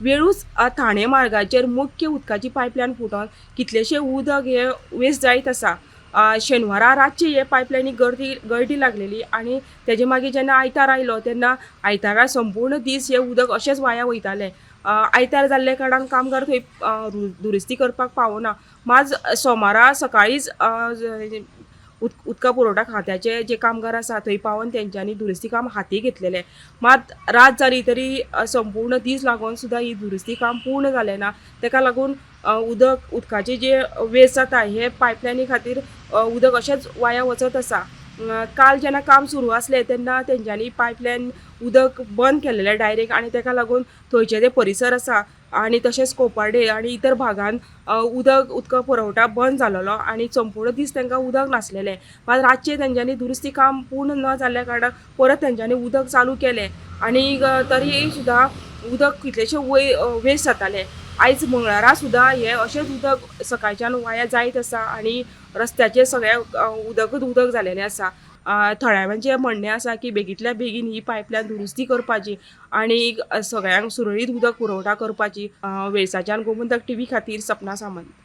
वेळूच ठाणे मार्गाचेर मुख्य उदकाची पायपलायन फुटोन कितलेशे उदक हे वेस्ट जायत आसा. शेनवारा रातची हे पायपलायनीक गळटी लागलेली आनी तेजे मागीर जेन्ना आयतार आयलो तेन्ना आयतारा संपूर्ण दीस हे उदक अशेंच वाया वयतालें. आयतार जाल्ल्या कारणान कामगार थंय दुरुस्ती करपाक पावना. मात सोमारा सकाळींच उदका पुरवठा खात्याचे जे कामगार आसा थंय पावोन तेंच्यांनी दुरुस्ती काम हाती घेतलेलें. मात रात जाली तरी संपूर्ण दीस लागून सुद्दां ही दुरुस्ती काम पूर्ण जालें ना. तेका लागून उदकाचे जे वेस्ट जाता हे पायपलायनी खातीर उदक अशेंच वाया वचत आसा. काल जेन्ना काम सुरू आसलें तेन्ना तेंच्यांनी पायपलायन उदक बंद केलेलें डायरेक्ट आनी तेका लागून थंयचे जे परिसर आसा आनी तशेंच कोपार्डे आनी इतर भागान उदका पुरवठा बंद जालेलो आनी संपूर्ण दीस तांकां उदक नासलेलें. मात रातचें तेंच्यांनी दुरुस्ती काम पूर्ण न जाल्ल्या कारणान परत तेंच्यांनी उदक चालू केलें आनी तरी सुद्दां उदक कितलेशें वेस्ट जातालें. आयज मंगळारा सुद्दां हें अशेंच उदक सकाळच्यान वाया जायत आसा आनी रस्त्याचेर सगळें उदकच उदक जालेलें आसा. थळाव्यांचें म्हणणें आसा की बेगींतल्या बेगीन ही पायपलायन दुरुस्ती करपाची आनी सगळ्यांक सुरळीत उदक पुरवठा करपाची. वेळसाच्यान गोमंतक टीव्ही खातीर सपना सामंत.